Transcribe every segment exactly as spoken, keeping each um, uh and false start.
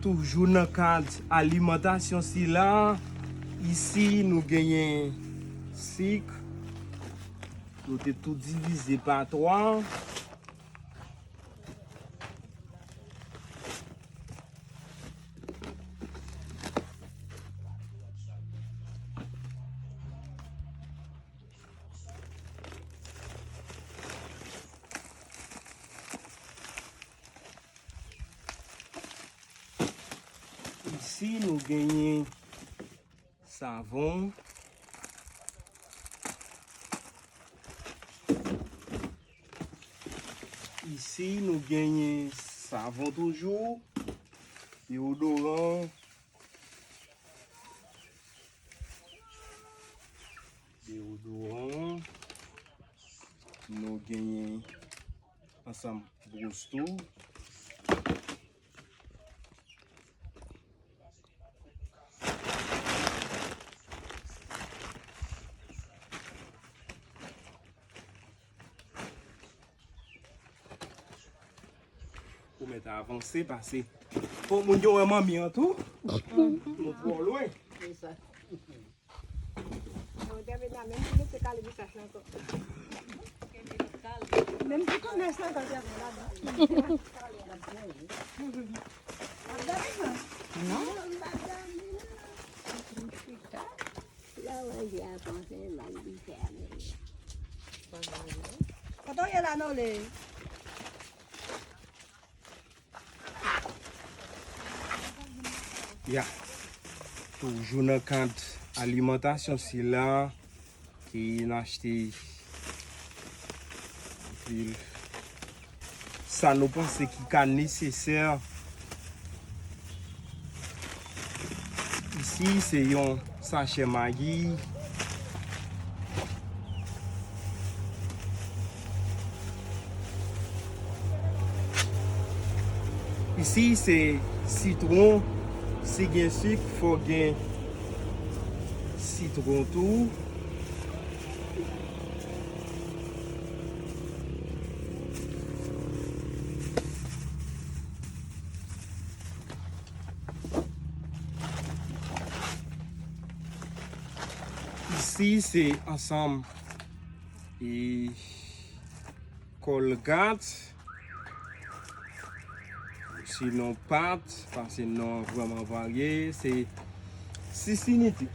Toujou nan kad alimantasyon sila, isi nou genyen sik, nou te tou divize pa twa. Isi nou genyen savon. Isi nou genyen savon toujou, deodoran, deodoran, nou genyen ansanm bwòs tou. Ou mèt avanse pase. Fò moun yo wè manmi an tou. Nou twò lwen. Menm ti konmès la, kote w ye la non le. Ya. Toujou nan kad alimantasyon sila ki n achte anpil sa nou panse ki ka nesesè. Isi se yon sachè magi. Isi se sitwon. Si gen sik, fò gen sitwon tou. Isi se ansanm e Colgate. Sinon pat, paske non an vrèman varye, se Sisiniti.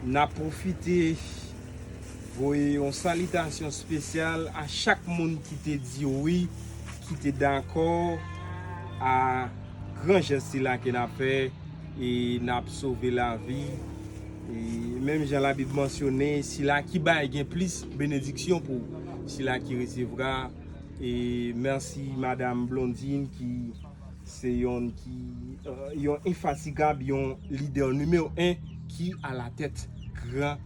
N ap pwofite voye yon salitasyon espesyal a chak moun ki te di wi, ki te dakò a gran jès sila ke n ap fè, e n ap sove lavi. E menm jan Labib mansyone, sila ki bay gen plis benediksyon pou sila ki resevwa. E mèsi Madanm Blondine ki se yonn ki, euh, yon enfatigab, yon lidè nimewo en ki alatèt gran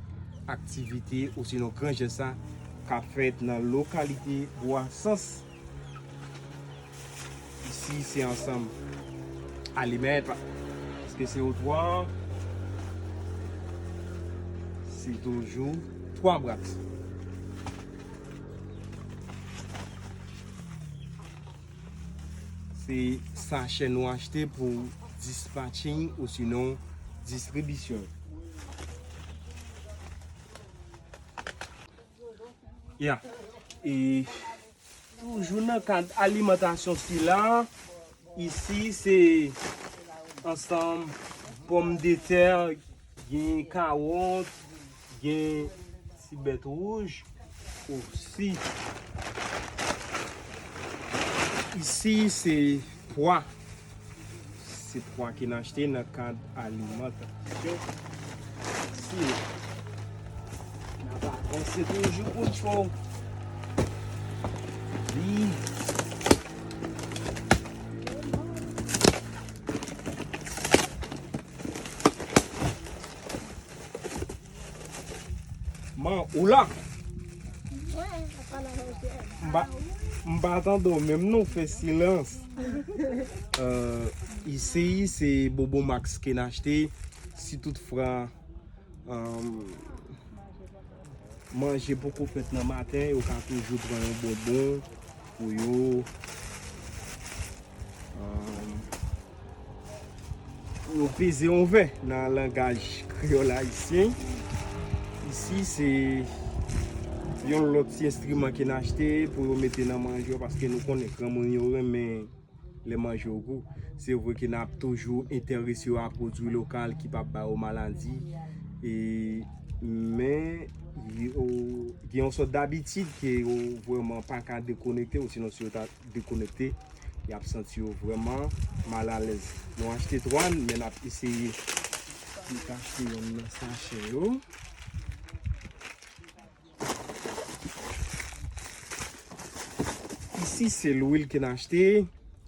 aktivite osinon gran jès sa k ap fèt nan lokalite Bwasans. Isi se ansanm alimèt, paske se otwa, se toujou twa bwat. Se sachè nou achte pou dispatching osinon distribisyon. Ya. E toujou nan kad alimantasyon sila, isi se ansanm pòmdetè, gen kawòt, gen ti bèt wouj osi. Isi se pwa. Se pwa ke n achte nan kad alimantasyon. Si n ap avanse toujou pou n fè w viv. Man, ou la? M pa, m pa tande w menm non, fè silans. Euh, isi, se Bobo Max ke n achte. Si toutfwa Manje poko fèt nan maten, yo ka toujou pran yon bonbon pou yo yo peze yon vè nan langaj kreyòl ayisyen. Isi se yon lòt ti enstriman ke n achte pou yo mete nan manje yo, paske nou konnen granmoun yo renmen lè manje yo gou. Se vre ke n ap toujou enterese yo a pwodui lokal ki p ap ba yo maladi. E, men, yo gen yon sòt dabitid ke yo vrèman pa ka dekonekte, osinon si yo ta dekonekte, y ap santi yo vrèman malalèz. Nou achte twa, men n ap eseye. Nou ka achte yon nan sachè yo. Isi se lwil ke n achte,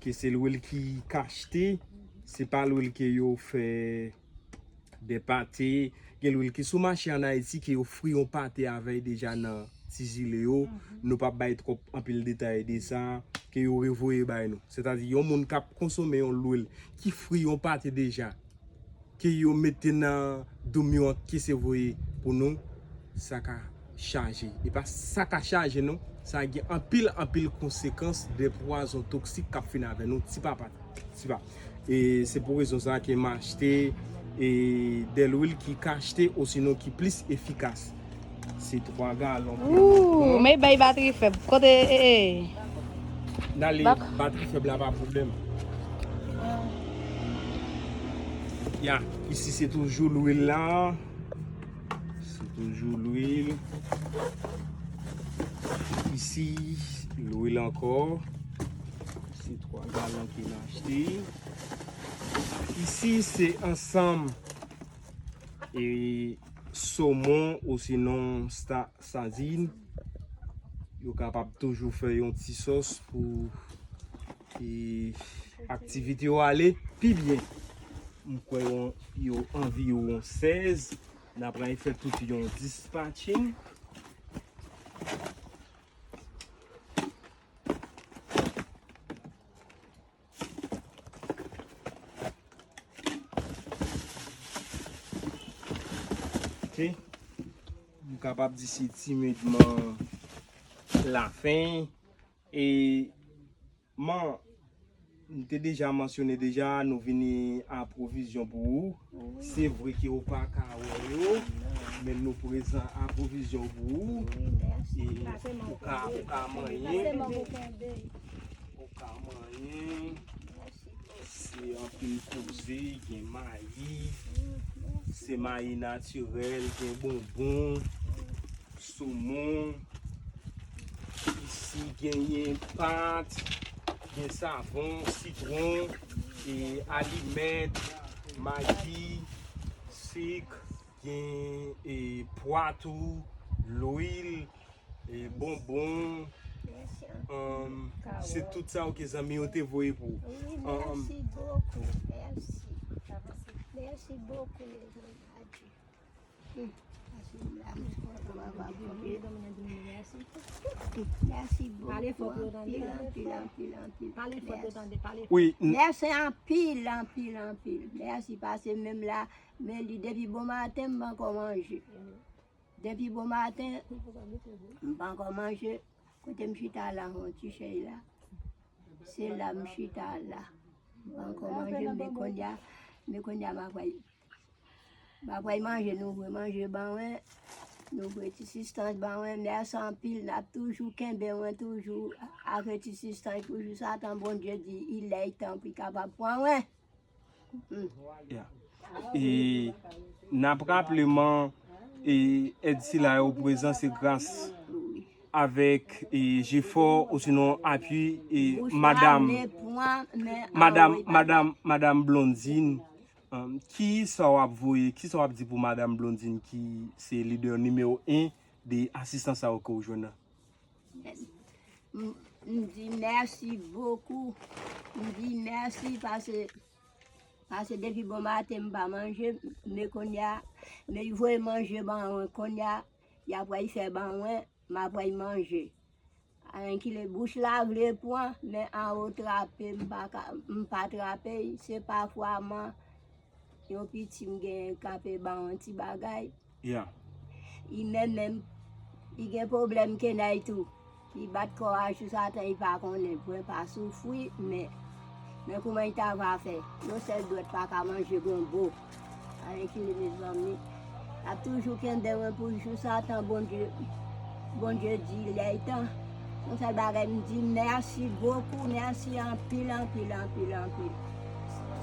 ke se lwil ki kachte, se pa lwil ke yo fè de pate, gen lwil ki sou mache ann Ayiti ke yo fri yon pate avè l deja nan ti zile yo. Nou p ap bay twòp anpil detay de sa, ke yo revoye bay nou. Sètadi, yon moun k ap konsome yon lwil ki fri yon pate deja, ke yo mete nan doum yo an ke se voye pou nou, sa ka chaje. E pa sa ka chaje non, sa gen anpil, anpil konsekans, de pwazon toksik k ap fini avè nou ti pa pa ti pa. E se pou rezon sa ke m achte e de lwil ki kachte osinon ki plis efikas. Se twa galon ke nou pran. Men bay batri fèb. Kote, e, e. N ale, batri fèb la pa pwoblèm. Ya, isi se toujou lwil la. Se toujou lwil. Isi, lwil ankò. Se twa galon ke n achte. Isi, se ansanm e somon osinon sta-, sadin. Yo kapab toujou fè yon ti sòs pou e aktivite yo ale pi byen. M kwè yon, yo anviwon sèz. N ap pral fè tout yon dispatching. Ok. M kapab di se timidman lafen. E man, m te deja mansyone deja, nou vini a pwovizyon pou ou. Se vre ke ou pa ka wè yo, men nou prezan a pwovizyon pou ou. E ou ka, ou ka manyen. Ou ka manyen. Se anpil koze, gen mayi. Se mayi natirèl, gen bonbon, somon. Isi genyen pat, gen savon, sitwon, e alimèt, magi, sik, gen e pwa tou, lwil, e bonbon. Mèsi anpil. Um, se tout sa yo ke zanmi yo te voye pou ou. Wi, um, mèsi bokou. Mèsi. Mèsi bokou, mezanmi. Adye. Mèsi bokou. Anpil, anpil, anpil, anpil. Mèsi. Wi, n- Mèsi anpil, anpil, anpil. Mèsi, paske menm la, men li depi bon maten, m pa ankò manje. Depi bon maten, m pa ankò manje. Kote m chita la, yon ti chèz la. Se la m chita la. M pa ankò manje, men kounye a, men kounye a, m ap pral, m ap pral manje, nou voye manje ban mwen. Nou voye ti sistans ban mwen. Mèsi anpil, n ap toujou kenbe mwen, toujou avè ti sistans, pou jis atan Bondye di, il est temps, pou l kapab pran mwen. Ya. E n ap raple man, e èd sila yo prezan se gras avèk e jefò osinon apui e madanm, madanm, madanm, madanm Blondine. Um, ki sa w ap voye, ki sa w ap di pou madanm Blondine ki se lidè nimewo en de asistans sa yo ke w jwenn nan? M, m di mèsi bokou. M di mèsi paske, paske depi bon maten m pa manje, men kounye a, men yo voye manje ban mwen, kounye a, y ap pral fè ban mwen, m ap pral manje. Ankile bouch la vle pran, men anwo trape, m pa ka, m pa trape, se pafwa man, Yon piti m genyen k ape ba yon ti bagay. Yeah. Li menm menm, li gen pwoblèm kenèy tou. Li bat kò a jis atan li pa konnen, pwen pa soufri, men, men kouman li ta va fè? Yon sèl dwèt pa ka manje gonbo. Anyen ki li, mezanmi. L ap toujou kenbe mwen pou jis atan Bondye, Bondye di lè l tan. Yon sèl bagay m di, mèsi bokou, mèsi anpil, anpil, anpil, anpil.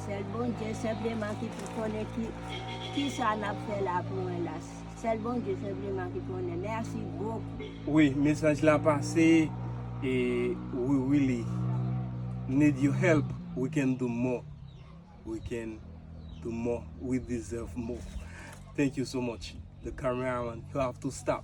Sèl Bondye senpleman ki pou konnen ki, ki sa n ap fè la pou mwen la. Sèl Bondye senpleman ki konnen. Mèsi bokou. Wi, mesaj la pase, e we really need your help. We can do more. We can do more. We deserve more. Thank you so much. The cameraman, you have to stop.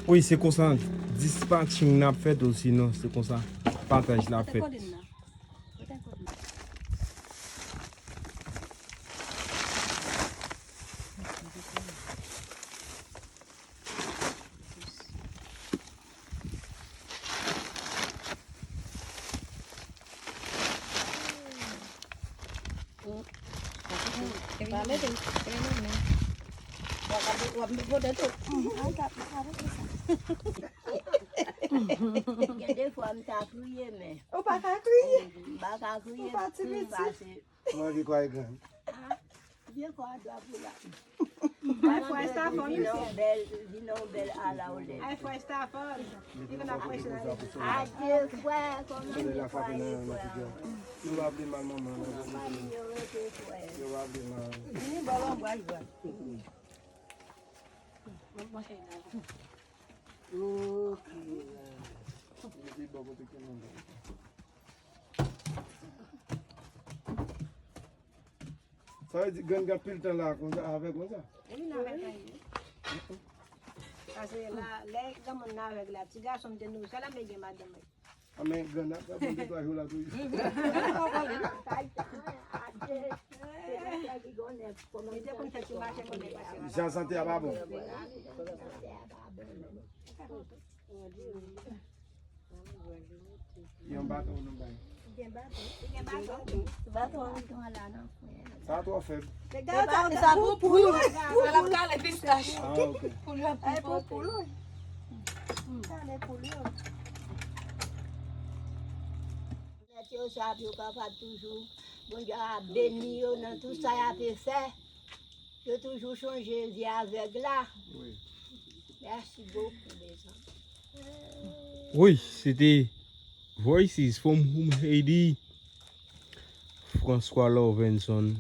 Wi, se konsa dispatching n ap fèt, osinon se konsa pataj la ap fèt. Gen de fwa m ta kriye, men. Ou pa ka kriye? M pa ka kriye. Ou pa timid, pase. Mwen vi kwa e grann. Vye kwa dwa pou la. Ay, fwa Estafan, vin yon bèl, vin yon bèl ala ou lè. Ay, fwa Estafan. Li konn ap preche nan legliz. Adye, frè, kòman nou fwa e frè? Yo va vle mal, manman. Manman, yo rete, frè. Yo va vle mal. Vini bò, bò, bò, bò. Ok. Li bò kote ke manman. Sa vle di grann gen anpil tan la konsa, avè konsa? Wi, nan avè kay li. Paske la, lè granmoun nan avèg la, ti gason m te nouri, sa la men gen madanm mwen. A men grann ap fè bon de twa jou la toujou. Li te konn fè ti mache konnen pase. Jan sante a pa bon. Yon baton nou bay. Gen baton. Gen baton. Baton an la nan kwen. Sa twò fèb. Sa pou poul. Sa l ap kale pistach. Ah, ok. Poul yo ap pote. Kale poul yo. Nèt yo sa pou yo kapab toujou. Bondye a beni yo nan tout sa y ape fè. Yo toujou chonje vye avèg la. Wi. Mèsi bokou, mezanmi. Wi, se te Voices from Home Haiti, François Lovenson,